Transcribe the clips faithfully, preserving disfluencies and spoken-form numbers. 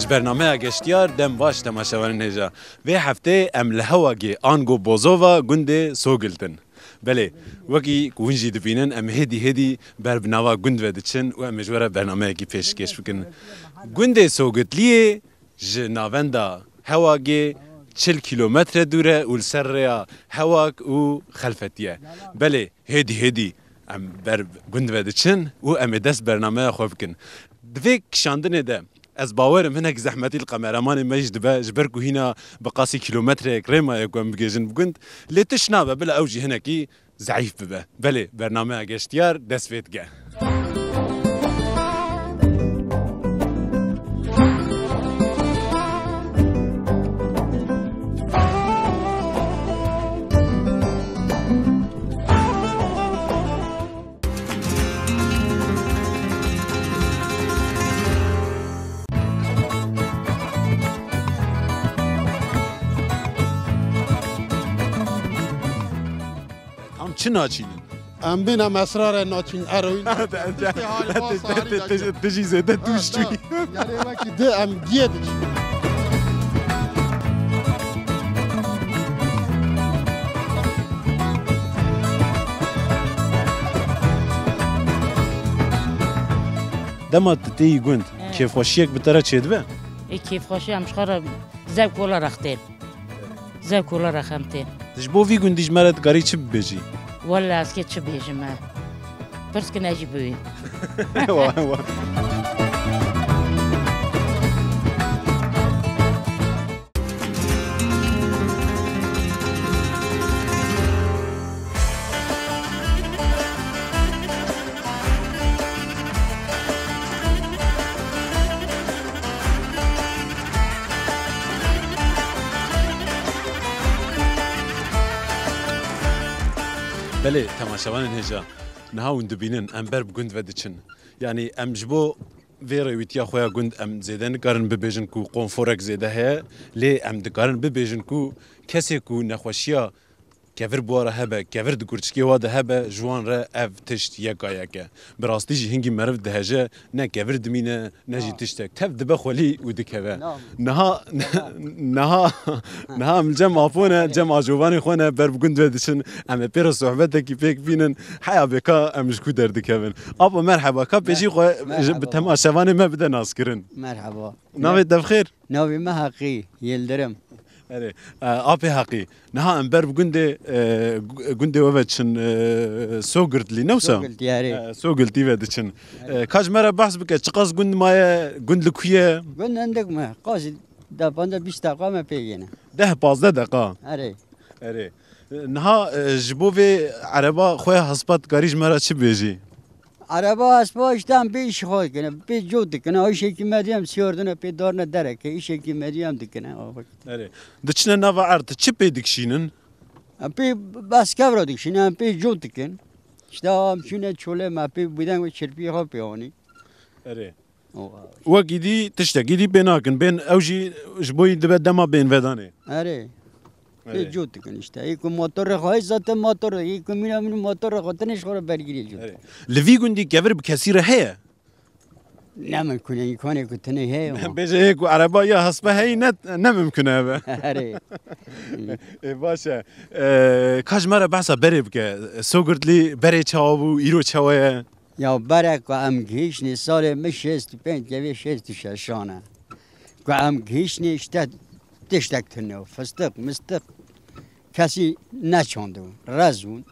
Bernameya Geştiyar, dem baş temaşevanên hêja. Vê hefteyê em li Hewagê ango Bozova gundê Sogiltin. Belê, wekî ku hûn jî dibînin, em hêdî hêdî ber bi nava gund ve diçin û em ê ji we re bernameyekî pêşkêş bikin. Gundê Sogitliyê ji navenda Hewagê çil kîlometre dûr e û li ser rêya Hewag û Xelfetî ye. Belê, hêdî hêdî em ber gund ve diçin û em ê dest bernameya xwe bikin. Di vê kişandinê de ez bawer im hinek zehmetî li kameramanê me jî dibe, ji ber ku hîna bi qasî kîlometreyek rê maye ku em bigihêjin bi gund, lê tişt nabe, bila ew jî hinekî zeîf bibe. Belê, bernameya Geştiyar dest pê dike. Tam çi naçînin? Em bîne mesrare naçîn eroyîn. Tiştê harî va sarî. Dijî zêde tûş çûyî. Yanî wekî di em giyê diçî. Dema tu têyî gund, He. kêfxweşiyek bi te re çêdibe? Ê kêfxweşî em ji xwe re zevk olarak tên. Zevk olarak em tên. Ji bo vî gundî ji me re dikarî çi bibêjî? Welle ez kê çi bêjim e. Pirs kin ez jî bibîm. Wa, wa. Belê, temaşevanên hêja, niha hûn dibînin, em ber bi gund ve diçin. Yanî em ji bo vê rêwîtiya xwe ya gund em zêde nikarin bibêjin ku konforek zêde heye, lê em dikarin bibêjin ku kesê ku nexweşiya kevir bi wa re hebe, kevir di gurçikê wa de hebe, ji wan re ev tişt yeka yek e. Bi rastî jî hingî meriv diheje, ne kevir dimîne, ne jî tiştek. Tev dibe xwelî û dikeve. Niha, niha, niha em li cem Apo ne, cem acovanê xwe ne, ber bi gund ve diçin. Em ê pê re sohbetekî pêk bînin. Heya bêka em ji ku derdikevin. Apo merheba, ka pêşî xwe ji, bi temaşevanê me bide naskirin. Merheba. Navê te bi xêr? Navê me Heqî Yildirim. Erê, e, apê Heqî. Niha em ber bi gundê, e, gu-, gundê we ve diçin, e, Sogirtlî, ne wisa? Sogirtlî, erê. E, Sogirtlî ve diçin. Erê. E, ka ji me re behs bike, çiqas gund maye, gund li ku ye? Gund hindik me, qasî deh, panzdeh, bîst deqa me pê yêne. Deh, pazdeh deqa? Erê. Erê. E, niha, e, ji bo vê ereba xwe ya hespa dikarî ji me re çi bêjî? Ereba hespa işte em pê îşê xwe dikine, pê cot dikine, îşekî me dî em siyordine, pê darine dereke, îşekî me dî em dikine. Erê. Diçine nava erd, çi pê dikişînin? Em pê bes kevra dikişînin, em pê cot dikin. İşte em çûne çolê me pê bideng ve çirpiyê xwe pê anî. Erê. O, Wekî dî tiştekî dî pê nakin. Bên ew jî ji bo yî dibe dema bên vedanê. Erê. Pê Erê. cot dikin işte. Ê ku motorê xwe heye zaten motor, ê ku mîna min motorê xwe tenê ji xwe re bergirê cot. Erê. Li vî gundî kevir bi kesî re heye? Ne mimkun e, îmkanê ku tenê heye. Bêje ê ku ereba ya hespe heyî ne, ne mimkun e be. Erê. Ê baş e. E, ka ji me re behsa berê bike. Sogirtlî berê çawa bû, îro çawa ye? Ya berek ku em gihîştnê salê min şêst û pênc kevê şêst û şeşan e. Ku em gihîştnê işte tiştek tune û fistiq, mistiq kesî neçandibû. Rez bûn.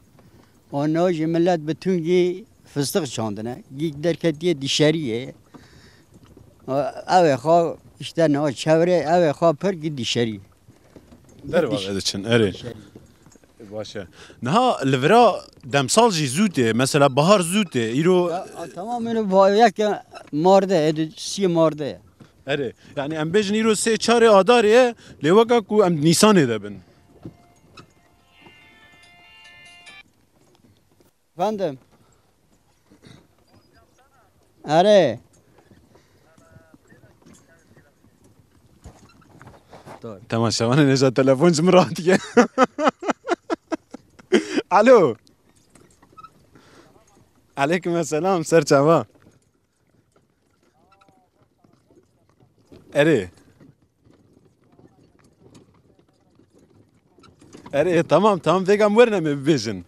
Ona jî millet bi tungî fistiq çandine. Gîk derketiye dişeriyê. Ew ê xwe işte niha çevrê ew ê xwe pir gî dişerî. Derva ve diçin, erê. Baş e. Niha li vira demsal jî zû tê. Mesela bahar zû tê. Îro Ya, a, tamam, îro ba-, yek marde, ê di sî marde ye. Erê. Yani em bêjin îro sê çarê adarê ye. Lê weka ku em di Nîsanê de bin. Efendim? Erê. Tamam, şevanê nêja telefon ji min re hatiye. Alo. Aleyküm selam, ser çava. Erê. Erê, tamam, tamam, vêga em werin em ê bibêjin.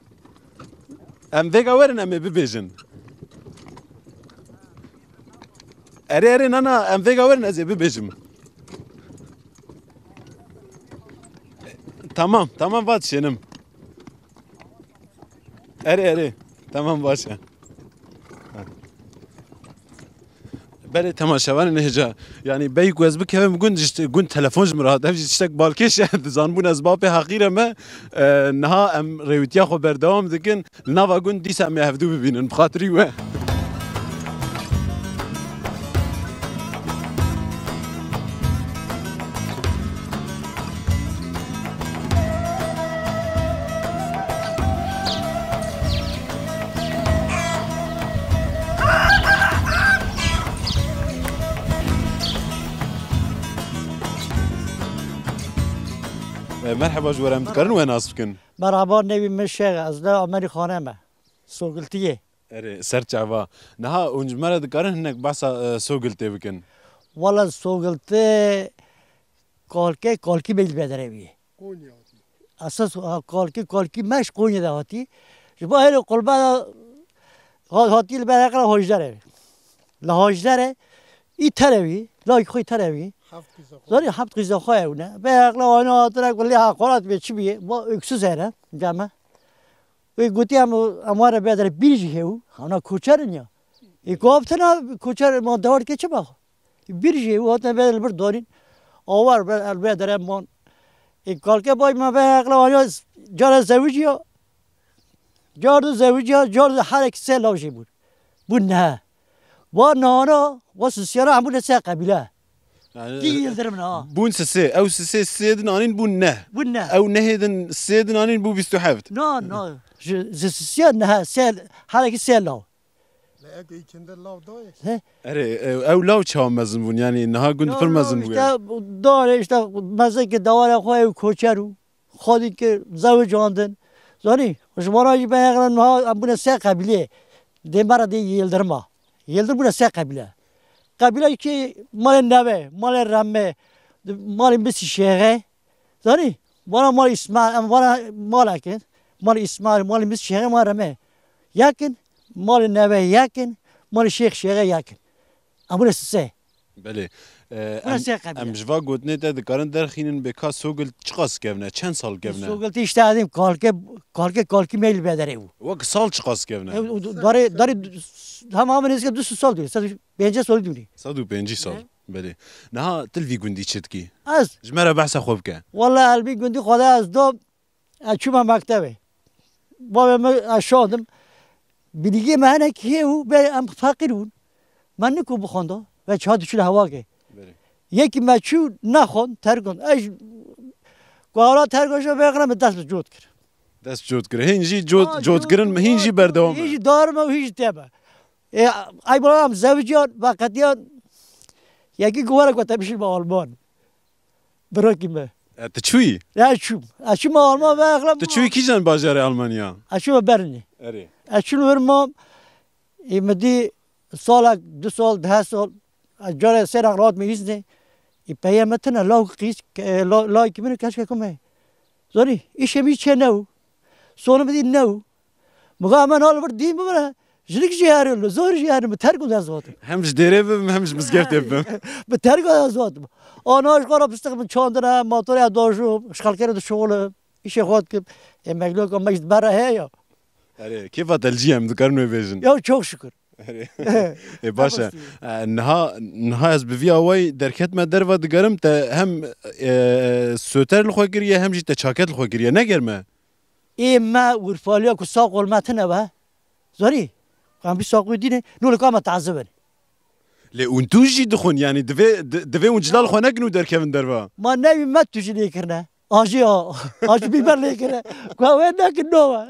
Em vêga werin em ê bibêjin. Erê, erê, na, na, em vêga werin ez ê bibêjim. Tamam, tamam, va dişênim. Erê, erê. Tamam, baş e. Belê, temaşevanên hêja. Yanî bey ku ez bikevim gund, ji gund telefon ji min re hat. Ev jî tiştek balkêş e. Dizanibûn ez bapê heqîre me. E, niha em rêwîtiya xwe berdewam dikin. Li nava gund dîsa em ê hevdû bibînin. Bi xatirî we. E, merheba, ji we re em dikarin we nas bikin? Merhaba, nevî min Şêx e, ez li Amerîxane me. Sogiltiyê. Erê, ser çava. Niha hûn ji me re dikarin hinek behsa, e, Sogiltê bikin? Wala Sogiltê kalkê, kalkî me li bederevî. Konya hatî. Esas, ha, kalkê, kalkî me ji Konya de hatî. Ji bo hêlê qulbe de ha-, hatî li ber heqra Hojderê. Li Hojderê î terevî, layek xwe terevî. Heft qîza xwe. Zarî heft qîza xwe ew ne. Be heqra wana hatire kulli ha, xwarat be çi bîye? Bo öksüz here, came. Wê gotî em, em were bê derê bîr jî hêw, hana koçer in ya. Ê ku ev tena koçer ma dewar ke çi bax? Bîr jî hêw, hatine bê li bir danîn. Awar be, el bê derê man. Ê kalke bay me bê heqla aya cara zewiciya. Car du zewiciya, car du herek sê law jî bûn. Bûn ne. Wa nana, wa sisiyana hemû ne sê qebîle. Yani, Kî Yildirim na? Bûn sisê. Ew sisê sê din anîn bûn neh. Bûn neh. Ew nehê din sê din anîn bû bîst û heft. Na, na. Ji, ji sisiya neh, sê, herekî sê law. Lê eke îkinde law dayê. He? Erê, ew, ew law çawa mezin bûn? Yani niha gund pir mezin bûye. Işte, dare, işte, mezin ki dawara xwe ew koçer û. Xwedî kir, zewicandin. Zanî, ji wana jî beyexlan niha em bûne sê qebîlê. Dê me re dê Yildirma. Yildir bûne sê qebîle. Qebîle ki malê Neve, malê Reme, malê Misî Şêxe. Zanî, wana malê Îsmaîl, em wana malek in. Malê Îsmaîl, malê Misî Şêxe, malê Reme. Yek in, malê Neve yek in, malê Şêx Şêxe yek in. Em bûne sê. Belê. E, Buna em, sê qebîle. Em ji va gotinê te dikarin derxînin bê ka Sogil çiqas kevne, çend sal kevne? Sogil tê işte adim kalke, kalke, kalkî meyl bederê bû. Wek sal çiqas kevne? E, o darê, darê hema min êzke du sed sal diyor. Sed û pêncî sal dûrî. Sed û pêncî sal. He. Belê. Niha tu li vî gundî çi dikî? Ez? Ji me re behsa xwe bike. Walla el vî gundî xwe de ez dom. Ez çûme mektebê. Bavê min ez şandim. Bilîgê me hinek hê û bê em feqîr bûn. Me niku bixwenda. Ve çiha diçû li hewakê. Belê. Yekî me çû nexwend, terk kir. Ez ji ku hewla terk kir, vê qine min dest bi cot kir. Dest cot kir. Hîn jî cot, cotkirin, hîn jî berdewam e. Hîn jî dar me û hîn jî tê me. Ê, ay bala em zewiciyan, veqetiyan. Yekî ku were ku te bişîrme Alman. Birakî me. E, tu çûyî? Ya çûm. Ez çûm Alman ve exlem. Tu çûyî kîjan bajarê Almanya? Ez çûm Bernî. Erê. Ez çûm wir mam. Ê, min dî salek, du sal, deh sal. Ez carê sêra rat me îzne. Ê, peyê me tine law qîz, e, la-, layekî min û keşke ku me. Zanî, îşê min çê new. Sonê min dî new. Min got, "Hemen al vir dîn bibire." Jinik jî herin, li zor jî herin, bi terk û dest hatim. Hem ji dêrê bibim, hem ji mizgeftê bibim. Bi terk û dest hatim. Ana ji xwe re pistik min çandine, motorê dajim, ji xelkê re dişoxlim. Îşê xwe dikim. Ê, megloka me ji ber re heye ya. Erê, kêfa te li cî em dikarin wê bêjin. Ya çok şükür. Erê. Ê, baş e. E, niha, niha ez bi vî awayî derketime derva digerim, te hem, e, soter li xwe kiriye, hem jî te çaket li xwe kiriye. Ne germ e? Ê me Urfaliya ku saqol me tine be. Zanî? Em bî saqol dîne, nû li ka me tazibin. Lê hûn tûj jî dixwin, yanî divê, di-, divê hûn cilal xwe nekin û derkevin derva. Ma nevî me tûjî lê kirine. Ajî ya, ajî bîber lê kirine. Ku wê nekin nova.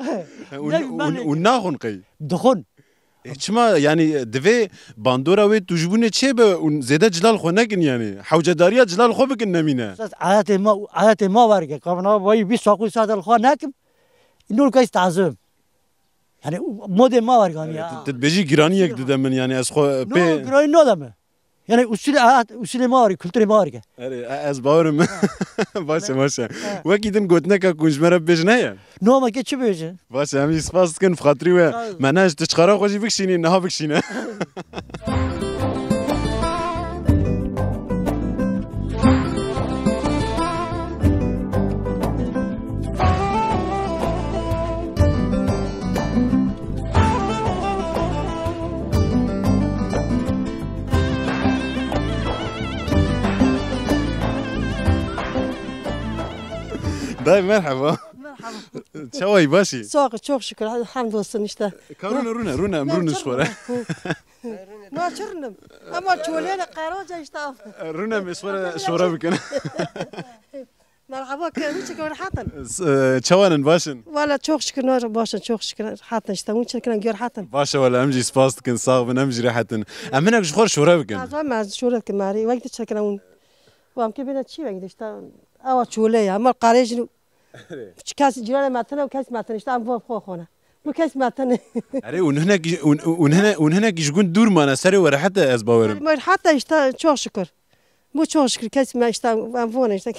Hûn, hûn, hûn naxwin qey? Dixwin. E, çima, yanî, divê bandora wê tûjbûnê çêbe û zêde cilal xwe nekin, yanî? Hewcedariya cilal xwe bikin nemîne. Esas adetê ma, adetê ma werge. Ka bina vayî bîst saqû saet li xwe nekim. Nûr kes tazim. Yanî, modê ma wergan ya. Tu, tu dibêjî giraniyek dide min, yanî, ez xwe pê. No, giranî nade min. Yani usulê, a, usulê me arî, kulturê me arî ke. Erê, e, ez bawerim. Baş e, baş e. Ha. Wekî din gotineka ku ji me re bêjin heye? Navê me ke çi bêjin? Baş e, em jî spas dikin, bi xatirî we. Sağ ol. Me ne ji tu çixara xwe jî bikişînî, niha bikişîne. Dayê, merheba. Merhaba. Çawa yî, baş î? Sağ ol, çok şükür. Hamdolsun işte. Ka rûne, rûne, rûne, em rûne ji xwe re. Na çi rûnim? Ama çolê de qeroca işte. Rûne, em ji xwe re şore bikin. Merhaba, ke hûn çi rehat in? S-, e, çawan in, baş in? Valla çok şükür, na baş in, çok şükür rehat in işte. Hûn çi dikin, gör rehat in? Baş e, wele em jî spas dikin, sax bin, em jî rehat in. Em hinek ji xwe re şore bikin. Ez, ez şore dikim, erê. Wek di çi dikin hûn? Wan ke bêne çi wek di işte. Ewa çolê ya, mal qarê jin. Kes cîranê me tine û kes me tine, işte em vo xwe xwe ne. Bu kes me tine. Erê, hûn hinek, hûn, hûn hine-, hûn hinek ji gund dûr mane, serê we rehet e, ez bawerim. Serê me rehet e işte, çok şükür. Bu çok şükür, kes me işte, em vone işte.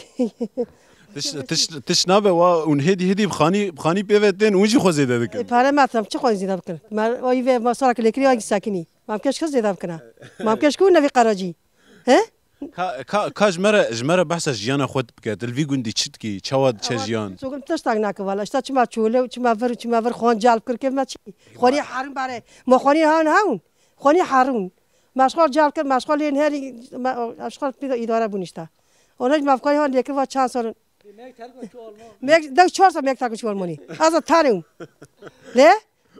Tiş, tiş, tiş nabe wa, hûn hêdî, hêdî bi xanî, bi xanî pê ve tên, hûn jî xwe zêde dikin. E, pare me tam, çi xwe zêde bikin? Me, o î ve, me sora ki lêkirî, o î sakinî. Mam keş xwe zêde bikina. Mam keş ku nevî qaracî. He? Ka, ka, ka ji me re, ji me re behsa jiyana xwe bike. Tu li vî gundî çi dikî? Çawa diçe jiyan? Sokim tiştak nake vala. Îşte çima çole û çima vir û çima vir xwan celb kir, kêf me çi? Xwanî herin bare. Ma xwanî han hewn. Xwanî herin. Meşxal celb kir, meşxal yên herî, me-, meşxal pî de îdare bûn îşte. Ona ji mevkarî han lêkir va çend sal. Mek, dew çar sal mek terk çû Almanî. Ez a tanîm. Lê?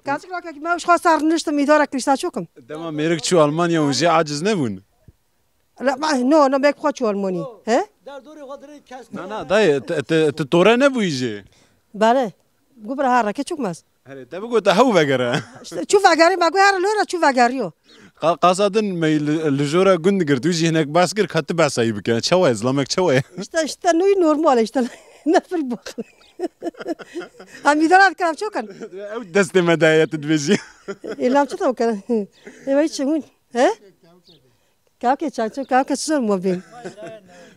Kaçik rakek me uşxa sar niştim îdare kir îşte çokim. Dema mêrik çû Almanya hûn jê aciz nebûn? La, ma, no, no, mek xwe çû Almanî. He? Derdorê xwe dirê kes. Na, na, dayê, te, te, te tore nebûyî jê? Bale. Gu bira ha reke çok maz. Herê, te bigota hew vegere. İşte, çû vegerî, me gu her lora çû vegeriyo. Qa-, qasa din me li, li jora gund girtî, wî jî hinek behs kir, ka tu behsa wî bike. Çawa ye, zilamek çawa ye? İşte, işte, nû normal e, işte, ne bir bok. Em îdare dikin, em çok in. Ew destê me daye, tu dibêjî. Ê, lam çi tewkere? Ê, vay çi hûn? He? Kawke çaço, kawke zor mobîn.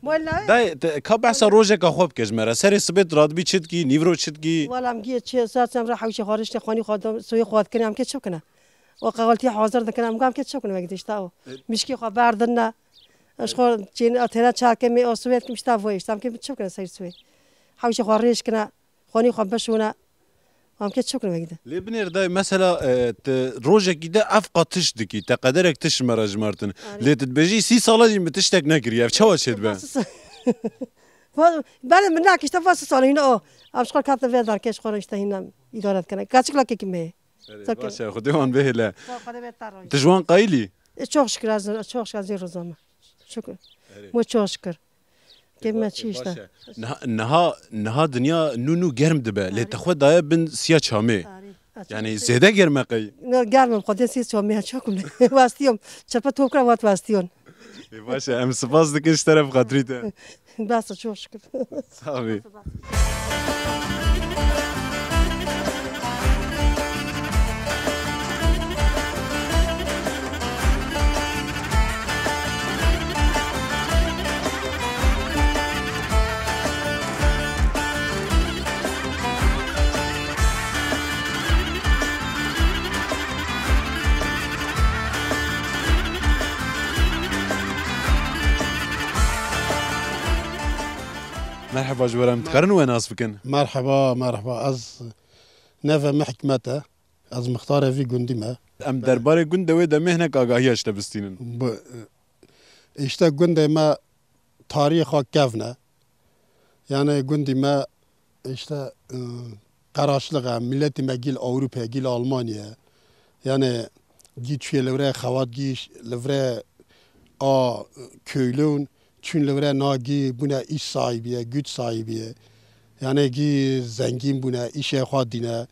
Mola. Dayê, te, ka behsa rojeka xwe bike ji me re. Serê sibê tu radibî çi dikî, nîvro çi dikî? Wala em giyê çi, saet em re hewşê xwe rişte, xwanî xwe da, soyê xwe dikine, em kê çi bikine? O qevaltî hazir dikine, em gam kê çi bikine, vekî dişta o. E. Mişkî xwe berdinne. Eş xwe çên, atêne çarkê me, o swêd kim işte voy işte, em kê çi bikine seyr swê. Hewşê xwe rêş kine. Xwanî xwe bişûne. Em kê çi bikin vekî de? Lê binêr dayê, mesela, e, tu rojekî de ev qat tişt dikî, te qederek tişt ji me re jimartin. Arê. Lê tu dibêjî sî sala jî min tiştek nekiriye, ev çawa çêdibe? Va-, belê min nakişte va sî sala hîna o. Em ji xwe katin vê derkê ji xwe re işte hîna îdare dikine. Kaçik lakekî me ye. Erê, baş e, Xwedê wan bihêle. Xwedê bê te rojî. Tu ji wan qayîlî? E, çok şükür, ez, çok şükür, ez ê rozame. Şükür. Erê. Mo çok şükür. Kêf me çî işte. Baş e. Niha, niha, niha dinya nû nû germ dibe. Lê te xwe daye bin siya çamê. Arê. Yanî zêde germ e qey? No, germ im, xwedê siya çamê ya çok im. Westiyom. Çepe top kira wat westiyon. Ê, baş e. Em spas dikin ji te re bi xatirî te. Bas e, çok şükür. Sax bî. Merheba, ji we re em dikarin we nas bikin? Merheba, merheba. Ez neve me Hikmet e. Ez mixtarê vî gundî me. Em derbarê gundê wê demê hinek agahiya ji te bistînin. Bu, işte gundê me tarîxa kevn e. Yani gundî me işte, e, qeraşlix e, miletî me gîl Ewropa, gîl Almanya. Yani gî çûye li virê xewat, gî li virê a köylün, çûn li virê na gî bûne îş sahibî ye, güç sahibî ye. Yani gî zengîn bûne, îşê xwe dîne.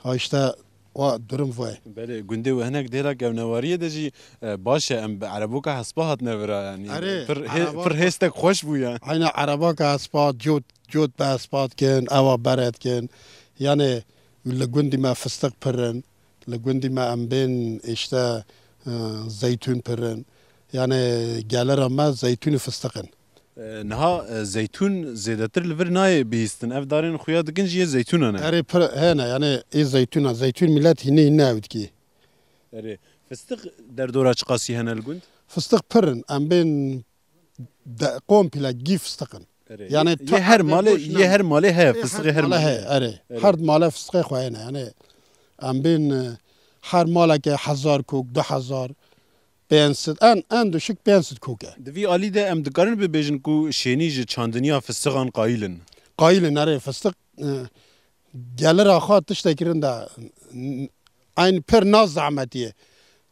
Ha işte, wa durum vay. Belê, gundê we hinek dêla kevnewariyê de jî, e, baş e, em bi ereboka hespa hatine vira, yanî. Erê, pir hê-, ereboka pir hêstek xweş bû ya. Aynen, ereboka hespa, cot, cot be hespa dikin, ewa bere dikin. Yani, li gundî me fistiq pir in, li gundî me em bên, işte, e, zeytûn pir in. Yani gelera me zeytûn û fistiq in. E, niha, e, zeytûn zêdetir li vir nayê bihîstin. Ev darên xuya dikin jî yê zeytûnan e. Erê pir hene, yani ê zeytûna, zeytûn millet hînê hînê ew dikî. Erê. Fistiq derdora çiqasî hene li gund? Fistiq pir in. Em bên de, komple gî fistiq in. Erê. Yani Yê ta her malê, yê her malê heye, fistiqê her malê heye, erê. Erê. Her malê fistiqê xwe hene. Yani em bên, e, her maleke hezar kok, du hezar, pênc sed, en, en düşük pênc sed kok e. Di vî alî de em dikarin bibêjin ku şênî ji çandiniya fistiqan qayîl in. Qayîl in, erê, fistiq, e, gelira xwe tiştekî rind e. Eyn pir na zehmetî ye.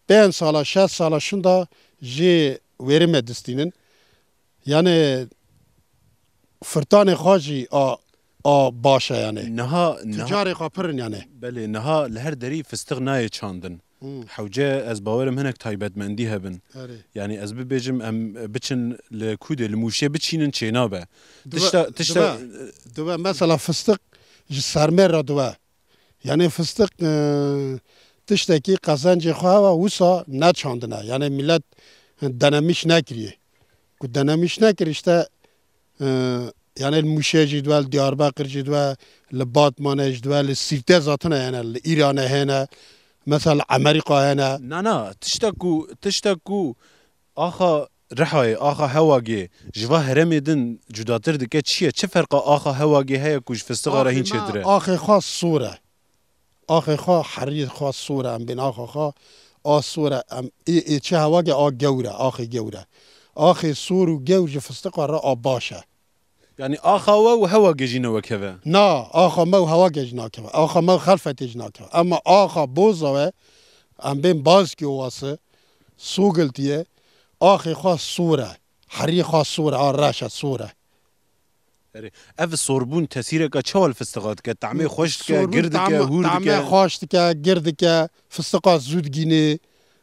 Pênc sala, şeş sala şinda jê wêrê me distînin. Yani firtanê xwe jî a, a baş e yani. Niha, niha Ticarê xwe pir in yani. Belê, niha li her derî fistiq nayê çandin. Hmm. Hewce ez bawerim hinek taybetmendî hebin. Erê. Yani ez bibêjim em biçin li kûdê, li Mûşê biçînin çênabe. Dibe, tişta, tişta dibe, dibe mesela fistiq ji sermê re dibe. Yani fistiq, e, tiştekî qezencê xwe hewa wisa neçandine. Yani millet denemiş nekiriye. Ku denemiş nekir işte, e, yani li Mûşê jî dibe, li Diyarbekir jî dibe, li Batmanê jî dibe, li Sîrtê zaten hene, li Îranê hene, mesela li Amerîka hene. Na, na, tişta ku, tişta ku axa Rihayê, axa Hewagê ji va heremê din cudatir dike çi ye? Çi ferqa axa Hewagê heye ku ji fistiqa re hîn çêtir e? Axê xwe sor e. Axê xwe herî xwe sor e, em bên axa xwe a sor e, em ê, ê çi Hewagê a gewr e, axê gewr e. Axê sor û gewr ji fistiqa re a baş e. Yani axa we û Hewagê jî ne wek hev e? Na, axa me û Hewagê jî nakeve. Axa me û Xelfetê jî nakeve. Ema axa Bozawe, em bên Bazkî Ovası, Sogiltiye, axê xwe sor e. Herî xwe sor e, a reş e, sor e. Erê, ev sorbûn tesîreka çawa li fistiqa dike? Tamê xweş dike, gir dike, hûr dike? Tamê xweş dike, gir dike, fistiqa zû digînê.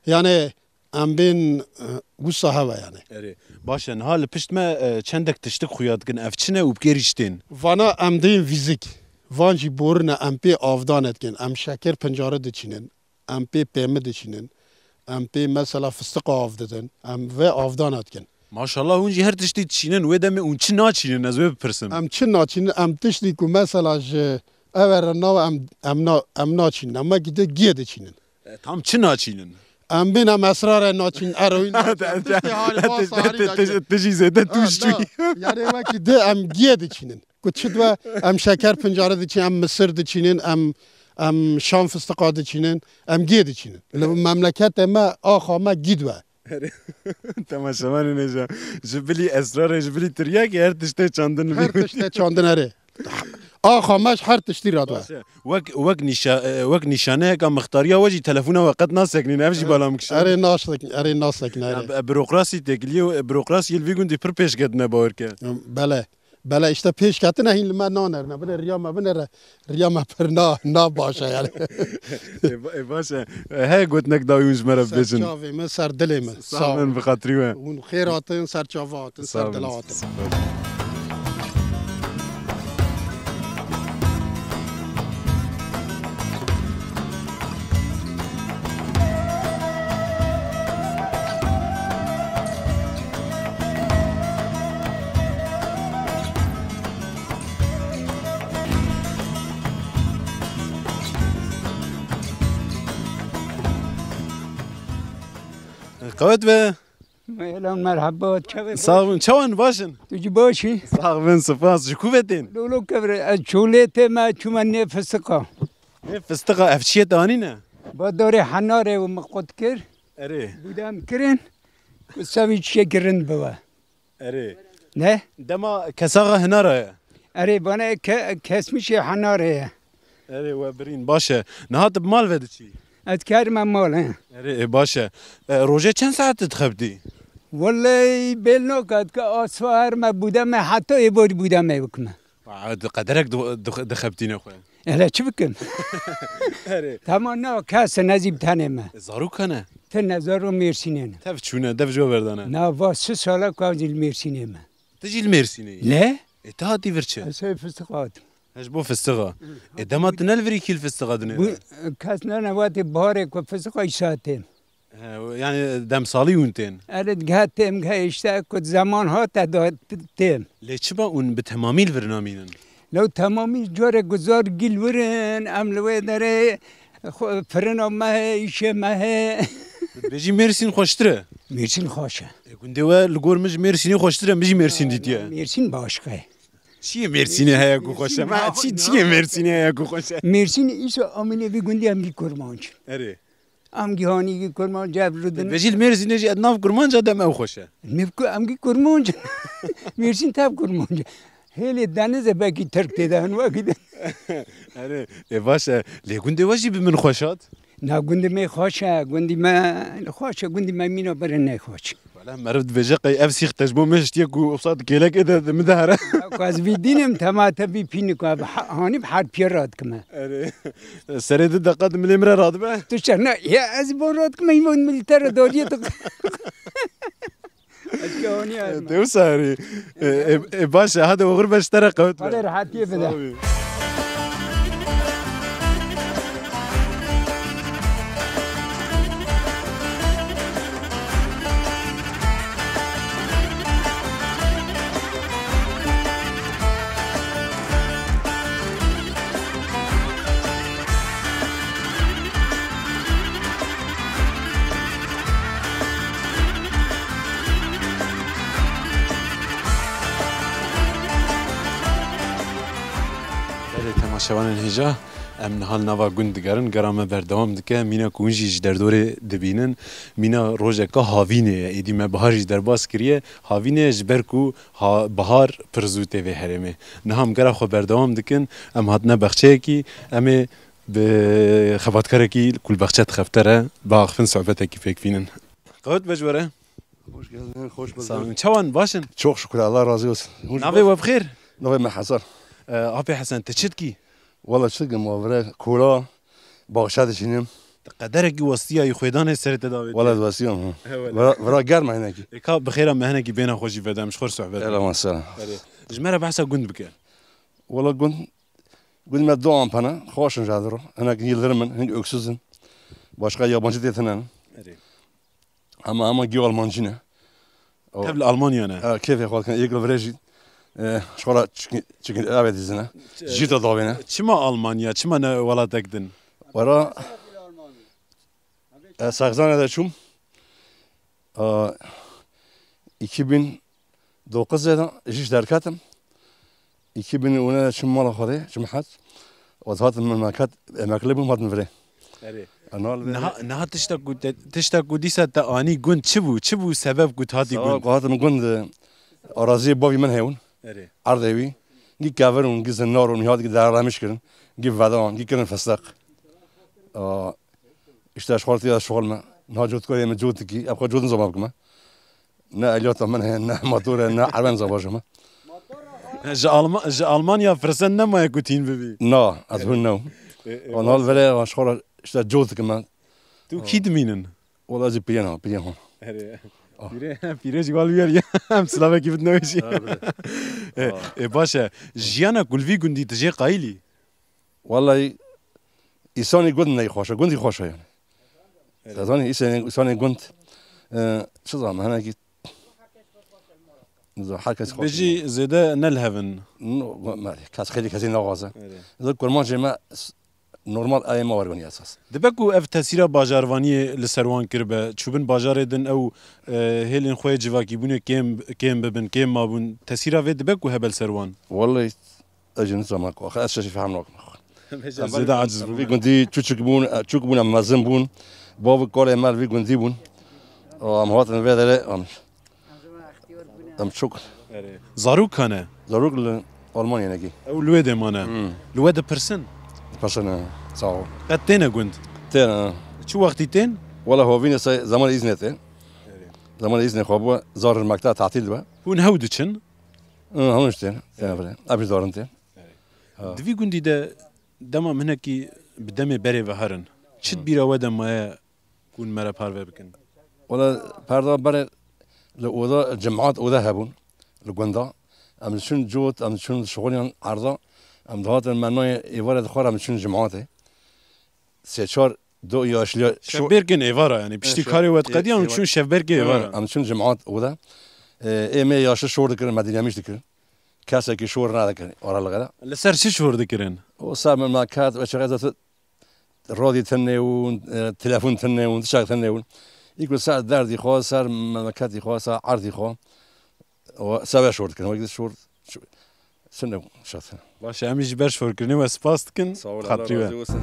Yani em bên, e, wisa hev e yani. Erê, baş e. Niha li pişt me, e, çendek tiştik xuya dikin. Ev çi ne û bi kê rî jî tên? Vana em dên vîzik. Van jî borin e, em pê avdane dikin. Em şeker pincare diçînin. Em pê pêmi diçînin. Em pê mesela fistiqa av didin. Em vê avdane dikin. Maşallah, hûn jî her tiştî diçînin. Wê demê hûn çi naçînin? Ez wê bipirsim. Em çi naçînin? Em tiştî ku mesela ji ev re nawe em, em na-, em naçînin. Em wekî di giyê diçînin. E, tam çi naçînin? Em bên em esrare naçîn, eroîn naçîn. Tiştê harî, wasa harî naçîn. Tu jî zêde tûş çûyî. Yani wekî di em giyê diçînin. Ku çi dibe, em şeker pincare diçînin, em misir diçînin, em, em şam fistiqa diçînin, em giyê diçînin. Li memleketê me axa me gî dibe. Erê. Temaşevanên hêja. Ji bilî esrarê, ji bilî tiryakê her tiştê çandin. Her tiştê çandin erê. Axa me ji her tiştî radibe. Baş e. Wek, wek nîşa-, e, wek nîşaneyeka mixtariya we jî telefona we qet naseknîne, ev jî bala min kişand. Erê naseknîne, erê naseknîne, erê. Ya, bi-, burokrasî têkilî ye, burokrasî li vî gundî pir pêş ketine, bawer ke. Bele. Bele işte pêş ketine hîn li me nanerine. Bine riya me binere. Riya me pir na, na baş e yani. Ê, ba-, ê, baş e. Heye gotinek dawî hûn ji me re bibêjin? Ser çavê min, ser dilê min. Sağ bin, bi xatirî we. Hûn xêr hatin, ser çava hatin, ser dila hatin. Qewet be. Mêlan merheba, çavê. Sağ bin, çawan, baş in? Tu jî baş î? Sağ bin, spas. Ji ku ve tên? Lolo kevre, ez Çolê têm, çûme nê fistiqa. Nê fistiqa, ev çi ye te anîne? Badarê henarê û min qut kir. Erê. Budem kirin, ku sevî çiçekî rind bibe. Erê. Ne? Dema kesaxa hinara ye? Erê, bana ke-, kesmişê henarê ye. Erê, we birîn, baş e. Niha tu bi mal ve diçî? Ez kerime mal, he. Erê, e, baş e. E, rojê çend saet tu dixebitî? Wellehî bêl nakat ke asfa her me budeme, heta êvarî budeme bikime. Aa, di qederek di-, di-, dixebitîne xwe. Hele çi bikim? Erê. Tamam, na, kes e, nezî bi tenê me. E, zarok hene? Tine, zarok Mêrsînê ne. Tev çûne, dev jo verdane. Na, va si sala ku ez jî li Mêrsînê me. Tu jî li Mêrsînê yî? Ne? E, tu hatî vir çi? Ez sey fistiqa hatim. Ez ji bo fistiqa. E, dema tu ne li virî kî li fistiqa dinêre? Bu, kes ne ne, wetê baharê ku fistiqa îsa têm. He, yani demsalî hûn tên. Erê, digeha têm, geha işte ku zeman hate da t-, têm. Lê çima hûn bi temamî li vir namînin? Lew temamî carek guzar gîl wir in, em li wê derê xwe-, firina me heye, îşê me heye. Dibêjî Mêrsîn xweştir e? Mêrsîn xweş e. E, gundê we li gor min ji Mêrsînê xweştir e, min jî Mêrsîn dîtiye. Mêrsîn başka ye. Çiyê Mêrsînê heye ku xweş e? Mêrsîn çi, çiyê Mêrsînê heye ku xweş e? Mêrsîn îşa amînê vî gundî em gî kurmanc. Erê. Em gî hanî gî kurmanc ev rûdin. Vejî li Mêrsînê jî nav kurmanca dem ew xweş e. Mev ku em gî kurmanc. Mêrsîn tev kurmanc. Hêlê denize belkî Tirk tê de hin wekî de. Erê, e, baş e. Lê gundê we jî bi min xweş hat. Na gundê me xweş e, gundî me xweş e, gundî me mîna bere ne xweş. Wele meriv dibêje qey ev sîx te ji bo me hiştiye ku wisa di kêlekê de di min de here. Ku ez vî dînim tema te vî pînik ku ev ha-, hanî bi her piye radikime. Erê. Serê di deqa di milê min re radibe. Tu çer ne, ya ez bo radikime, îmo milîter re doriye tu. Ez ke hanî ez. Te wisa herî. E, e, e, baş e, hadi oxir be ji te re qewt be. Hadi rehatiyê bide. Sağ ol. Belê temaşevanên hêja, em niha li nava gund digerin, gera me berdewam dike. Mîna ku hûn jî ji derdorê dibînin, mîna rojeka havînê ye. Êdî me bihar jî derbas kiriye. Havînê ye ji ber ku ha-, bihar pir zû tê vê herêmê. Niha em gera xwe berdewam dikin, em hatine bexçeyekî, em ê bi xebatkarekî ku li bexçe dixebite re biaxifin, sohbetekî pêk bînin. Qewet be ji we re. Hoş geldin, hoş bulduk. Sağ olun. Çawan, baş in? Çok şükür, Allah razı olsun. Hoş Navê bulduk. We bi xêr? Navê me Hesen. Ee, Apê Hesen, tu çi dikî? Wala çi dikim, ma vire kola, baxçe dişînim. Tu qederekî westiyayî xwêdanê serê te davêtiye. Wala westiyam, ha. He, wele. Vira, vira germ e hinekî. Ê, ka bi xêra me hinekî bêhna xwe jî vede, em ji xwe re sohbet bikin. Ela mesela. Erê. Ji me re behsa gund bike. Wala gund, gund me du ampe ne, xweş in ji hev re. Hinek yildirim in, hinek öksüz in. Başka yabancı dê tine ne. Erê. Hema, hema gî Almancî ne. O Tev li Almanya ne? E, kêfê xwe dikin, yek li virê jî, e, ji xwe re çikin, çikin eve dizine. Ç-, Jî de davêne. Çima Almanya? Çima ne welatek din? Wera, e, Saxzane de çûm. E, iki bin dokuz de ji derketim. Iki bin û neh de çûm mala Xwedê, çûm hec. Û hatim memleket, emekli bûm, hatim virê. Erê. Anal ve Niha, niha tişta ku te, tişta ku dîsa te anî gund çi bû? Çi bû sebeb ku tu hatî Seba gund? Ku hatim gund, e, araziyê bavî min hebûn. Erê. Erdê wî. Gî kevir ûn, gî zinar ûn, niha gî derlemiş kirin. Gî vedan, gî kirin festeq. A, işte ji xwe re tê de şixul me. Niha cotkarê min cot dikî. Ev xwe cot nizama bikime. Ne eliyata min heye, ne motor e, ne erben zavaja me. Ji Alma-, ji Almanya firset nemaye ku tîn bibî? Na, ez hûn ne. E, e, Onal vere, ez xora işte cot dikim ben. Tu kî dimînin? Wala ez piriyena, piriyena. Erê. Ah. Pîrê, pîrê jî wal yer ya. Em silavekî bidin wê jî. Ha, bide. E, e, baş e. Jiyana ku li vî gundî tu jê qayîlî? Wallahî, îsanî gund neyê xweş e, gundî xweş e yani. Evet. Te zanî, îsanê, îsanê gund, e, çi zame, hinekî, her kes xwe Bijî zêde ne li hev in. No, me, kes xêlî kesî naxwaze. Evet. Zê kurmancê me s-, normal evê me wergonî esas. Dibe ku ev tesîra bajarvaniyê li ser wan kiribe, çûbin bajarê din ew, e, hêlên xwe yê civakîbûnê kêm, kêm bibin, kêm mabûn, tesîra vê dibe ku hebe li ser wan? Wallahî, Ez jî nizama ku, axe ez şeşî fehm nakim. Zêde aciz bû. Vî gundî çûçik bûn, e, çûk bûn, em mezin bûn. Bav û kalê me li vî gundî bûn. Em hatin vê derê, em, em çok. Erê. Zarok hene? Zarok li Almanya nekî. Ew li wê dê mane. Hmm. Li we dipirsin? Dipirsin, e, sağ ol. Qet têne gund? Têne. Çi wextî tên? Wala hovîne se-, zemanê îznê tê. Erê. Zemanê îznê xwe bû, zar mekteb tatil be. Hûn hew diçin? Hı, hemû jî tên, tên vire. Ev jî zarin tên. Ha. Di vî gundî de dema min hinekî bi demê berê ve herin. Çi Hı. di bîra we de maye ku hûn me re parve bikin? Wala perda berê li oda, cemaat oda hebûn li gunda. Em diçûn cot, em diçûn şixuliyan erda. Em dihatin me nayê êvarê dixwar, em diçûn cemaatê. Sê çar Do yaşlı şo- Şevbêrkên êvara, yani piştî Evet, karê we ê-, diqediyan û êva- çûn şevbêrkê êvara. Em çûn cemaat oda. E, ê me yaşlı şor dikirin, me dinlemiş dikirin. Kesekî şor nedikirin aralıklara. Li ser çi şor dikirin? O ser memleket ve çeqet radyo tınne un, e, telefon tınne un, tişak tınne un. İlk ser derdi xo, ser memleketi xo, ser erdî xo. O seve şor dikin. Wek şor, şor, sene şat. Baş e, em jî ji ber şorkirinê we spas dikin. Sağ ol, Xatirî Allah we. Razı olsun.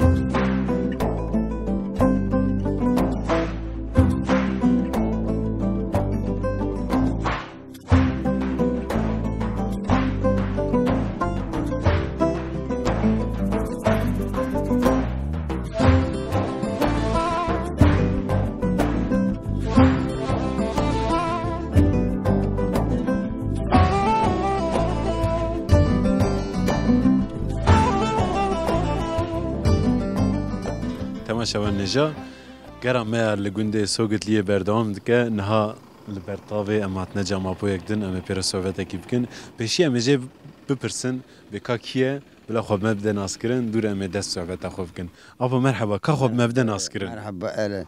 Temaşevan nêja, gera me ya li gundê Sogitliyê berdewam dike. Niha li ber tavê em hatine cemapoyek din, em ê pê re sohbetekî bikin. Pêşî em ê jê bipirsin, bê ka kî ye, bila xwe me bide naskirin, dû re em ê dest sohbeta xwe bikin. Apo merheba, ka xwe me bide naskirin. Merheba, erê.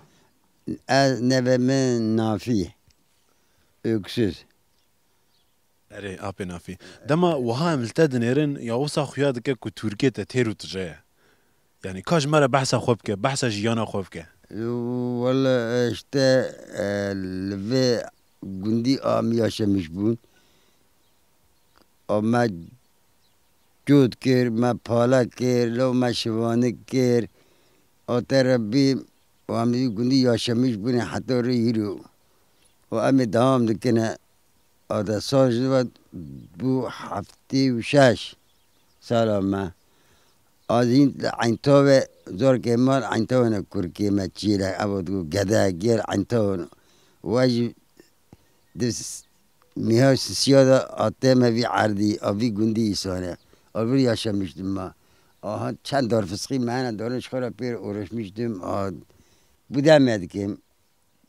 Ez navê min Nafî Öksüz. Erê, apê Nafî. Dema wiha em li te dinêrin, ya wisa xuya dike ku Tirkiye te têr û tije ye. Yani ka ji me re behsa xwe bike, behsa jiyana xwe bike. Wele işte, e, li vê gundî a me yaşamış bûn. A me cot kir, me pala kir, lo me şivanik kir. A te Rebbî, û em wî gundî yaşamış bûne heta rê hîro. Û em ê dewam dikine. A de saj ve bû heftê û şeş sala me. A zî li Eyntawe, zorkê me li Eyntawe ne kurkê me çîle, ev digo gede gêr Eyntawe. Û ez jî di s-, miha sisiya de a tê me vî erdî, a vî gundî îsane. A vir yaşamıştım ma. Aha, çend dar fısqî me hene darin ji xwe re pêr uğraşmıştım. A, bu deme dikim.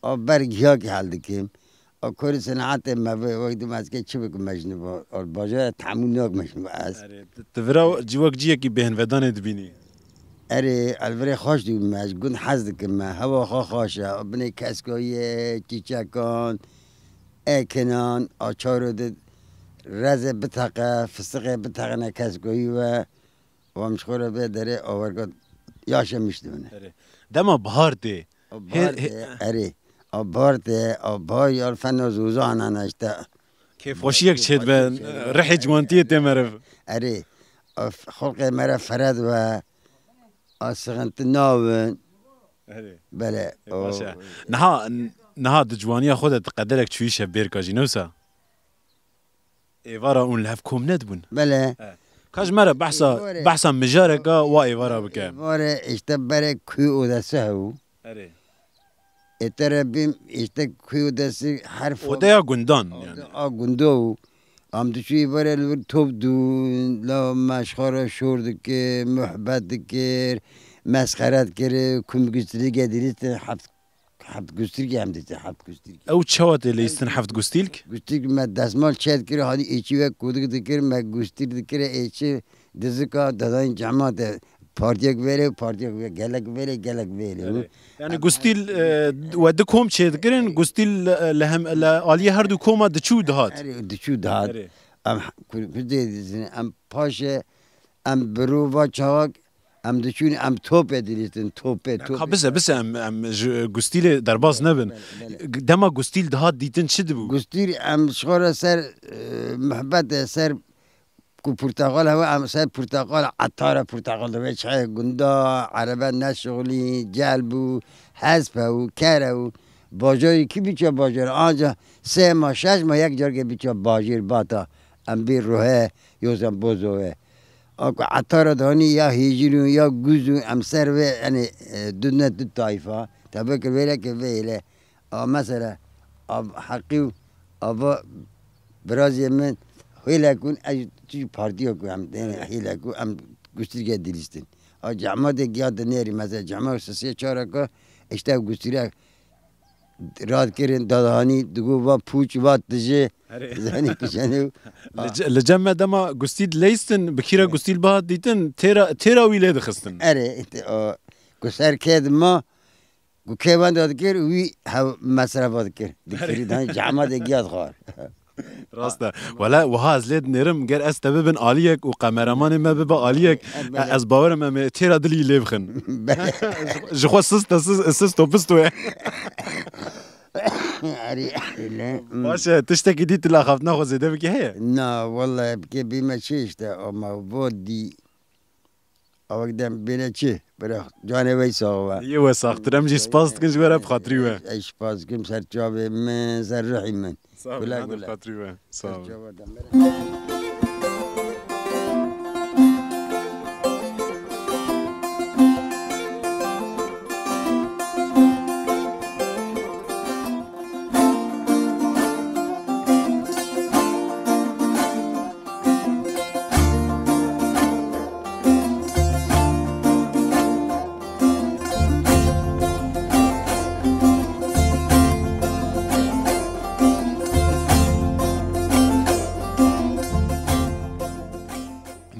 A ber giyakî hel dikim. A korî senaetê me ve wek dim ez ke çi bikim mecnû ba. A bajarê temû nak mecnû ez. Erê, tu, tu vira cî-, wek ciyekî bêhnvedanê dibînî. Erê, ez virê xweş dibînim, ez gund hez dikim me. Hewa xwe xweş e. Binê keskoyê, çîçekan, ekinan, a çaro di rezê biteqe, fistiqê biteqine keskoyî ve. Û em ji xwe re vê derê awerga yaşamış dibine. Erê. Dema bihar tê. A bihar Hê-, hê- tê, erê. A bihar tê, a bihar yar fena zozan ana işte. Kêfxweşiyek çêdibe, Kêfxweşiyek çêdibe. Rihê ciwantiyê tê meriv. Erê. A f-, xulqê me re fere dibe. A sixinti nabin. Erê. Belê. Ê, baş e. O Niha, niha di ciwaniya xwe de tu qederek çûyî şevbêrka jî, ne wisa? Êvara hûn li hev kom nedibûn? Belê. He. Ka ji me re behsa, Êvarê. Behsa mijareka wa êvara bike. Êvarê işte berê kuy odası hebû. Erê. Ê te re bîm işte kuy odası her form- Odeya gundan yani. A gundo. Em diçû êvarê li vir top dûn, la me ji xwe re şor dikir, muhbet dikir, mesxere dikir, kum gustilîge dirîstin heft Heft gustîlkî em dîtin, heft gustîlkî. Ew çawa tê leyîstin heft gustîlk? Gustîlk me desmal çêdikir, hanî êçî wek kodik dikir, me gustîl dikir, êçî dizika dadayîn cema de partiyek vêrê, partiyek vê-, gelek vêrê, gelek vêrê. Erê. Yani gustîl, e, we di kom çêdikirin, gustîl, e, li hem, li aliyê her du koma diçû dihat. Erê, diçû dihat. Erê. Em ku-, ku dê dizin, em paşê, em bi rû va çaxak, Em diçûn, em topê dilîstin, topê, topê. Ka bize, bize em, em ji gustîlê derbas nebin. Belê, belê. Dema gustîl dihat dîtin çi dibû? Gustîl em ji xwe re ser, e, muhbetê, ser ku porteqal hewe, em ser porteqal, etara porteqal de vê çayê gunda, erebe neşixulî, cel bû, hesp hebû, kere bû. Bajarî kî biçe bajar, anca sê ma, şeş ma yek carkê biçe bajêr bata. Em bê ruhe, yozan bozo ve. A ku etara danî ya hêjîn û ya guz û em ser vê, yani, e, du ne du tayfa. Tabi ki vêre ki vêle. A mesela, a heqî û a va birazê min hêlek û ez tu partiya ku em, yani, hêlek û em gustîlke dilîstin. A cematek ya dinêrî, mesela cemat sisê çareka, işte gustîlek Rad kirin, dadahanî, digo va pûç, va tijê. Erê. Zanî kişenê. Li ce-, li cem me dema gustîl leyistin, bi kîra gustîl bihat dîtin, têra, têra wî lê dixistin. Erê, te-, o, Ku ser kê dima, ku kê wenda dikir, wî hev mesrefa dikir. Dikirî dan cehma de giya dixwar. Rast e. Wele wiha ez lê dinêrim, ger ez te bibin aliyek û kameramanê me bibe aliyek, e, ez bawerim em ê têra dilî lê bixin. Ji xwe sist e, sist, sist û pist we. Erê, erê. Baş e, tiştekî dî tu li axaftina xwe zêde bikî heye? Na, wele bikê bîme çi işte, ama vo dî. Awek dem bêne çi? Bira, canê wey sax be. Yê we saxtir. Em jî spas dikin ji we re, bi xatirî we. Ez spas dikim ser çavê min, ser ruhî min. Sağ ol, Gule hadi gule. Bi xatirî we. Sağ ol. Ser çava de.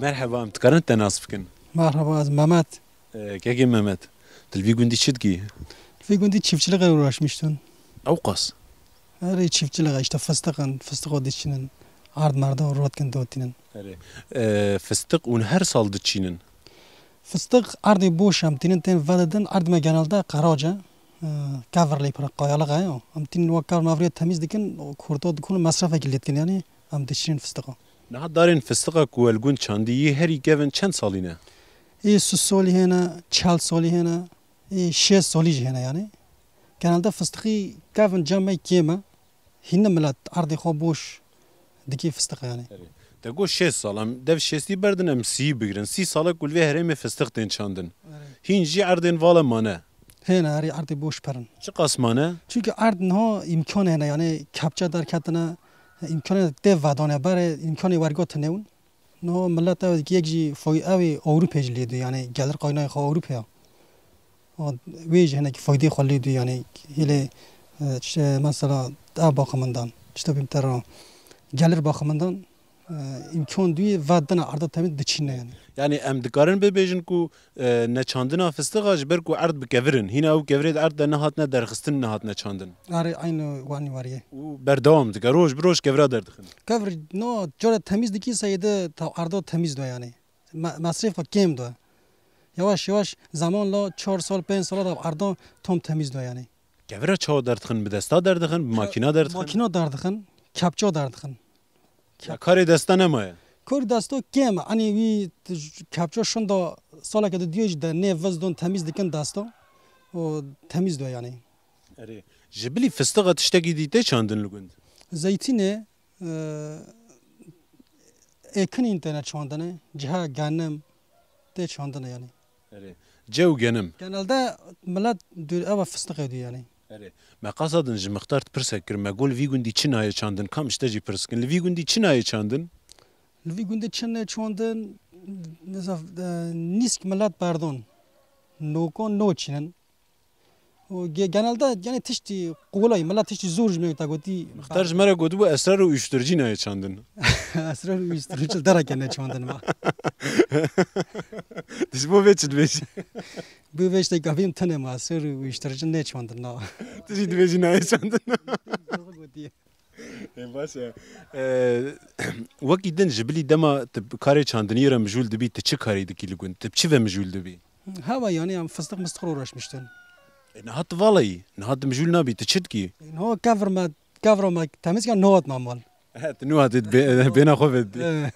Merheba, em dikarin te nas bikin? Merhaba, ez Mehmet. Ee, kekê Mehmet, tu li vî gundî çi dikî? Vî gundî çiftçilikle uğraşmıştım. Ew qas? Erê çiftçilik, işte fıstık in, fıstık o diçinin, ard merda o rotkin dotinin. Erê. Ee, fıstık un her sal diçinin? Fıstık ardê boş em tinin tên vedidin, ard me genelde qerace, ee, kevir lê pira qayalık e, em tinin wek kevir mevriye temiz dikin, o kurto dikun mesrefekî lê dikin yani, em diçinin fıstık o. Niha darên fistiqa ku we li gund çandî yê herî kevin çend salî ne? Ê sî solî hene, çel solî hene, ê şêst solî jî hene yani. Genelde fistiqî kevin cem me kêm e. Hîn milet erdê xwe boş dikî fistiq yani. Erê. Te got şêst sal, em dev şêstî berdin, em sî bigirin. Sî sal e ku li vê herêmê fistiq tên çandin. Erê. Hîn jî erdên vala mane. Hêne, erê erdê boş perin. Çiqas mane? Çünkü erd niha îmkan hene, yani kepçe derketine, îmkanê tê vedane berê, îmkanê wergo tune un. No millet ew yek jî foy-, ew ê Ewropê jî lê dû, yani gelir kaynayê xwe Ewropê ya. O, wê jî hinek faydê xwe lê dû, yani hêlê, e, çi, mesela ev bakımından, işte bim te ra gelir bakımından, e, îmkan dû yê vedina arda temiz diçîne yani. Yani em dikarin bibêjin ku E, neçandina fistiqa ji ber ku erd bi kevir in. Hîna ew kevirê di erd de nehatine derxistin, nehatine çandin. Erê, eynî wanî wariyê. Û berdewam dike. Roj bi roj kevira derdixin. Kevir, no, cara temiz dikî seyde ta erdo temiz do yani. Me-, mesrêfa kêm do. Yavaş yavaş zamanla çar sal, pênc sala da erdo tam temiz do yani. Kevira çawa derdixin? Bi desta derdixin, bi makîna derdixin? Makîna derdixin, kepça derdixin. Ya karê desta nemaye? Kor desto kêm e. Anî wî t-, kepço şinda saleke di duyê jî de nê viz don temiz dikin desta. O temiz do yani. Erê. Ji bilî fistiqa tiştekî dî tê çandin li gund? Zeytînê, e, êkinîn têne çandine, ciha genim tê çandine yani. Erê. Ce û genim. Genelde millet dû-, eva fistiqê dû yani. Erê. Me qasa din ji mixtar pirsek kir, me got li vî gundî çi nayê çandin, kam ji te jî pirs kin. Li vî gundî çi nayê çandin? Li vî gundî çi nayê çandin, mesela, e, nîsk millet berdon. Noko no çînin. O ge-, genelde yani tiştî kolay, millet tiştî zor ji me te gotî. Mixtar ji me re gotibû esrar û uyuşturucu nayê çandin. Esrar û uyuşturucu dereke ne çandin ma. Tu ji bo vê çi dibêjî? Bi vê işte gavîm tene ma, sir û uyuşturucu ne çandin na. Tu jî dibêjî nayê çandin. Doğru gotiye. Ê, baş e. E, wekî din ji bilî dema tu karê çandiniyê re mijûl dibî, tu çi karî dikî li gund? Tu bi çi ve mijûl dibî? Hewa yani em fıstık mıstık uğraşmıştın. E, niha tu valayî, niha tu mijûl nabî, tu çi dikî? E, niha kevir me, kevra me temiz ya nihat me mal. He, tu nû hatî bê-, bêna xwe vedî. Eh.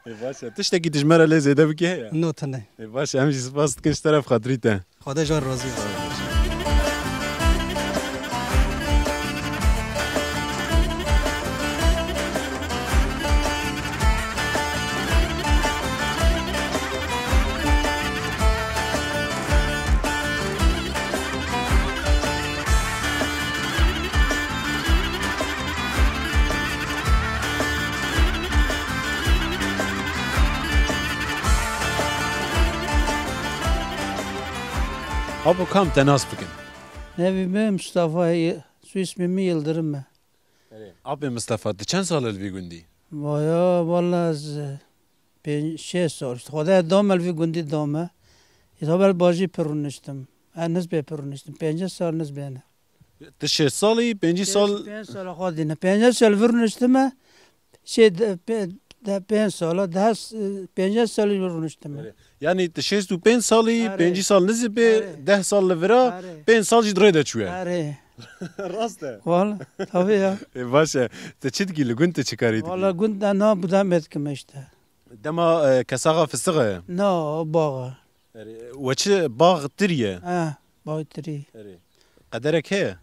Ê, baş e. Tiştekî tu ji me re lê zêde bikî heye? No, tune. Ê, baş e. Em jî spas dikin ji te re, bi xatirî te. Xwedê ji we razî be. Apo, kam te nas bikin? Nevî me Mustafa ye, soyismê min Yildirim e. Erê. Apê Mustafa, tu çend sal e li vî gundî? Vaya, walla ez, e, pênc, şeş sal. Xwedê dame li vî gundî dame. Îta ber bajî pir rûniştim. Ha, Nizbê pir rûniştim. Pêncî sal Nizbê ne. Tu şêst salî, pêncî sal. Pênc sala xwe dîne. Pêncî sal vir rûniştime. Şey, de, pe-, de pênc sala, deh s-, pêncî salî vir rûniştime. Erê. Yanî tu şêst û pênc salî, Erê. pêncî sal Nizbê, Erê. deh sal li vira, Erê. pênc sal jî di rê de çûye. Erê. Rast e. Wala, tabii ya. E, baş e. Tu çi dikî li gund, tu çi karî dikî? Wala gund de na budamê dikim işte. Dema, e, kesaxa fistixe? Na, baxa. Erê, we çi bax tiriye? Ha, bax tirî. Erê. Qederek heye?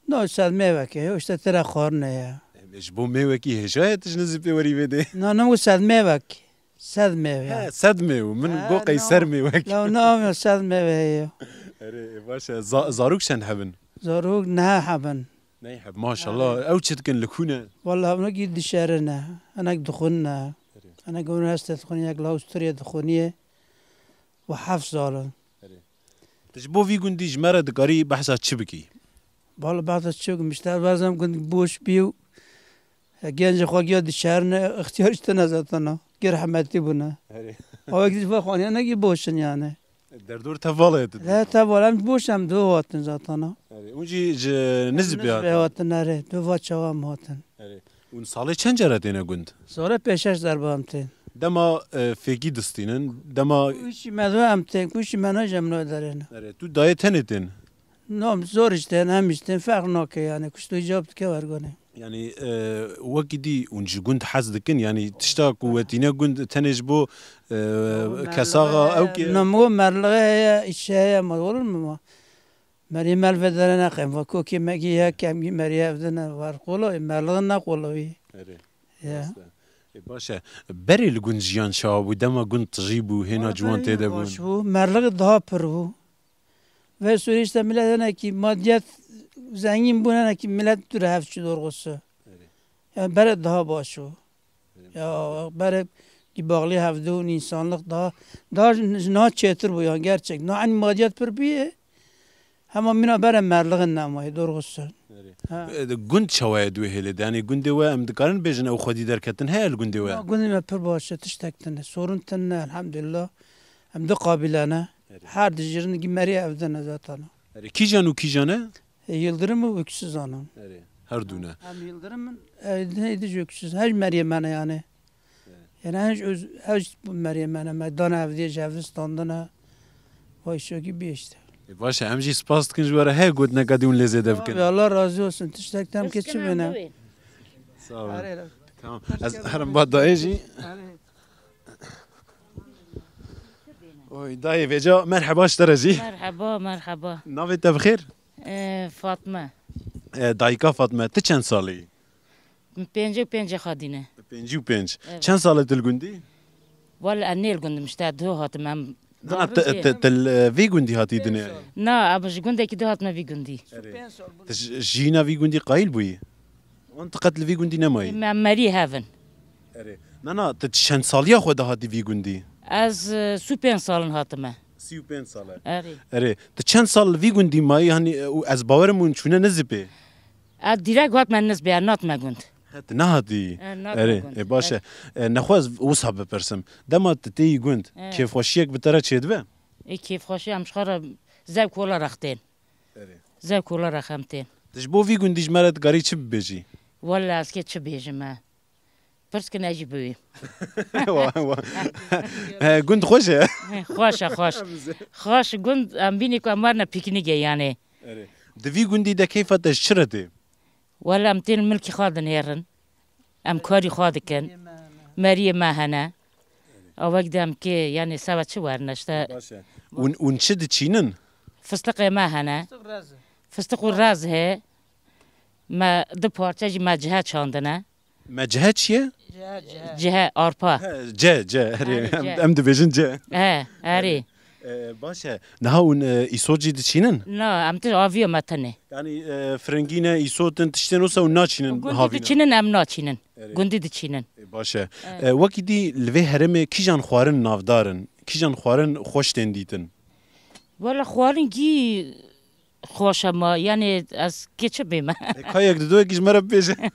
No, sed mêvek heye, işte tira xwarine ya. Em, ji bo mêvekî hêja ye tu ji Nizîpê werî vê dê? Na, na, û sed mêvek. Sed mêve. He, sed mêv. Min Ha, got qey no. ser mêvek. La, na, sed mêve heye. Erê, e, baş e. Za-, zarok çend hebin? Zarok neh hebin. Ney heb, maşallah. Ew çi dikin, li ku ne? Wala, hinek dişerine, hinek dixwine. Erê. Hinek unîversîte dixwine, yek li Avusturyayê dixwiniye. Û heft sal in. Erê. Tu ji bo vî gundî ji me re dikarî behsa çi bikî? Wala behsa çi bikim? Îşte ez bazem gund boş bî û, e, gencê xwe giya dişerine, ixtiyar ji tine zaten a. Gir hemmetî bûne. Erê. Awek ji xwe xwaniye ne ki boş in yani. Derdor tevala ye tu. He, tevala em boş em du hatin zaten a. Erê. Hûn jî ji Nizîpê hatin. Nizîpê hatin, erê. Du va çawa em hatin. Erê. Hûn salê çend cara têne gund? Salê pêş şeş zerba em tên. Dema, e, fêkî distînin, dema Ku îşî me do em tên, ku îşî me ne ji em nayê derêne. Erê, tu dayê tenê tên? Nam zor îş tên, em îş tên, ferq nake yani, ku ji tu îcab dike wergonê. Yani, e, wekî dî hûn ji gund hez dikin, yani tişta ku we tîne gund tenê ji bo, e, Ama kesaxa merlixe ew heye, ki nam o merlixe heye, îşe heye, ma olur mu ma? Merî me li vê derê neqem, va kokê me gî ye, kem gî merî ev dine, war qolo, e, merlixe ne qolo wî. Erê. Ya. Rast e. E, baş e. Berê li gund jiyan çawa bû? Dema gund tijî bû, hêna Wala ciwan berê tê de baş bûn. bû, merlixe daha pir bû. Ve Sûrî işte millet hene ki madiyet zengin bûn, hene ki millet tu re hev çû dorxusu. Erê. Yani berê daha baş bû. Ya, berê ki bağlı hevdûn, insanlık daha, daha ji na çêtir bû ya, gerçek. Na en madiyet pir bûye, hema mina berê merliğin nemayê, doğrusu. Erê. Ha. E, de gund çawa ye di wê hêlê de? Yani gundê we em dikarin bêjin ew xwedî derketin heye li gundê we? Ya, gundê me pir baş e, tiştek tine, sorun tine, elhamdülillah. Em du qabîle ne. Erê. Her di jirin gi merî ev dine zaten. Erê, kîjan û kîjan e? E, Yıldırım û Öksüz ana. Erê, her du ne. Hem Yıldırım in, e, neydi ji Öksüz. Her meriyê me ne yani. Evet. Yani her öz, her bu meriyê me ne. Me dana ev diye ceviz standına. Vay şoki bir işte. E, baş e, em jî spas dikin ji we re. He, gotineka dî hûn lê zêde bikin. Abi, Allah razı olsun. Tiştek tem ke çi bêne. Sağ olun. Arê. Tamam. Ez herim ba dayê jî. Arê. Oy, dayê vêca, merheba ji te re jî. Merheba, merheba. Navê te bi xêr? Ee, Fatma. Ee, dayika Fatma, tu çend salî yî? Pêncî û pênc xwe dîne. Pêncî û pênc. Evet. Çend sal e tu li gundî? Wele ez nê li gundim işte, duh hatim em. Na, na, tu, tu, tu li vî gundî hatî dinê? Na, em ji gundekî duh hatime vî gundî. Erê. Tu ji, jiyîna vî gundî qayîl bûyî? Wan tu qet li vî gundî nemayî? Me merî hevin. Erê. Na, na, tu çend saliya xwe de hatî vî gundî? Ez, e, sî û pênc salin hatime. Sî û pênc sal e. Erê. Erê. Tu çend sal li vî gundî mayî? Hani, e, û ez bawerim hûn çûne Nizîpê? Ez direk hatime Nizîpê, ez nehatime gund. He, tu nehatî? E, nehatime gund. Erê, e, baş e. E, nexwe ez wisa bipirsim. Dema tu têyî gund, e, kêfxweşiyek bi te re çêdibe? E, kêfxweşî em ji xwe re zevk olarak tên. Erê. Zevk olarak em tên. Tu ji bo vî gundî ji me re dikarî çi bibêjî? Wele ez kê çi bêjim e? Pirs kin ez jî biwîm. Wa, wa. He, gund xweş e. Xweş e, xweş. Xweş gund, em bînî ku em werine pîknîkê yanê. Erê. Di vî gundî de keyfa te ji çi re tê? Wele em tên milkî xwe dinêrin. Em karî xwe dikin. Meriyê me hene. Awek de em kê, yani seba çi werine işte. Baş e. Hûn, hûn çi diçînin? Fistiqê me hene. Fistiq û rez he. Me du parçe jî me cihe çandine. Me cihe çi ye? Cihe, arpa. He, ce, ce, herê. Erê, em, ce. Em dibêjin ce. He, erê. E, baş e. Niha hûn, e, îsot jî diçînin? Na, em ti aviyo me tine. Yani, e, firengî ne, îsot in, tiştên wisa hûn naçînin havîna? Gundî diçînin, em naçînin. Erê. Gundî diçînin. E, baş e. Evet. E, wekî dî li vê herêmê kîjan xwarin navdar in? Kîjan xwarin xweş tên dîtin? Wele xwarin gî xweş e ma, yani ez kê çi bême? E, ka yek di doyekî ji me re bibêje.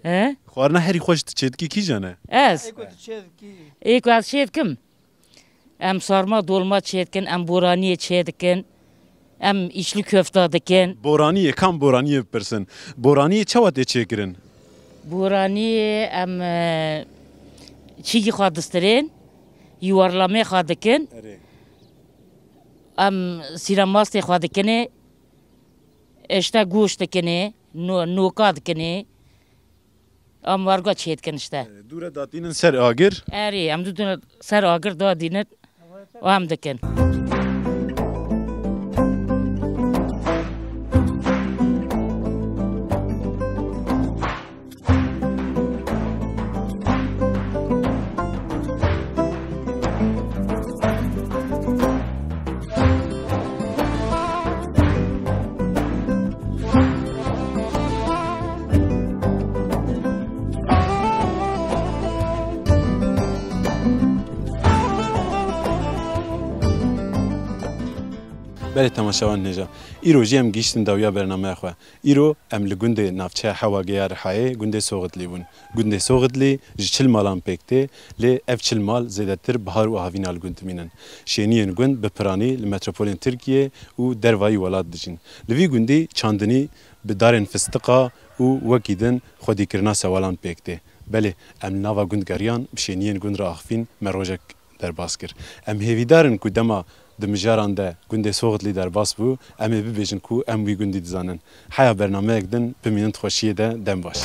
He? Xwarina herî xweş tu çêdikî kîjan e? Ez? Ê ku tu çêdikî. Ê ku ez çêdikim. Em sarma dolma çêdikin, em boraniyê çêdikin, em îçli köfta dikin. Boraniyê, kam boraniyê bipirsin? Boraniyê çawa tê çêkirin? Boraniyê em, e, çîkî xwe distirên, yuwarlamê xwe dikin. Erê. Em sîra mastê xwe dikinê, işte goş dikinê, no-, noka dikinê. Em warga çêdikin işte. Dûre datînin ser agir. Erê, em dû dûre ser agir dadînin û em dikin. Belê temaşevan hêja. Îro jî em gihîştin dawiya bernameya xwe. Îro em li gundê navçeya Hewa Geya Rihayê, gundê Soxitlî bûn. Gundê Soxitlî ji çil malan pêk tê, lê ev çil mal zêdetir bihar û havîna li gund dimînin. Şêniyên gund bi piranî li metropolên Tirkiyê û dervayî welat dijîn. Li vî gundî çandinî bi darên fistiqa û wekî din xwedîkirina sewalan pêk tê. Belê, em li nava gund geriyan, bi şêniyên gund re axifîn, me rojek derbas kir. Em hêvîdar in ku dema di mijaran de gundê Soxitlî derbas bû, em ê bibêjin ku em wî gundî dizanin. Heya bernameyek din bimînin di xweşiyê de, dem baş.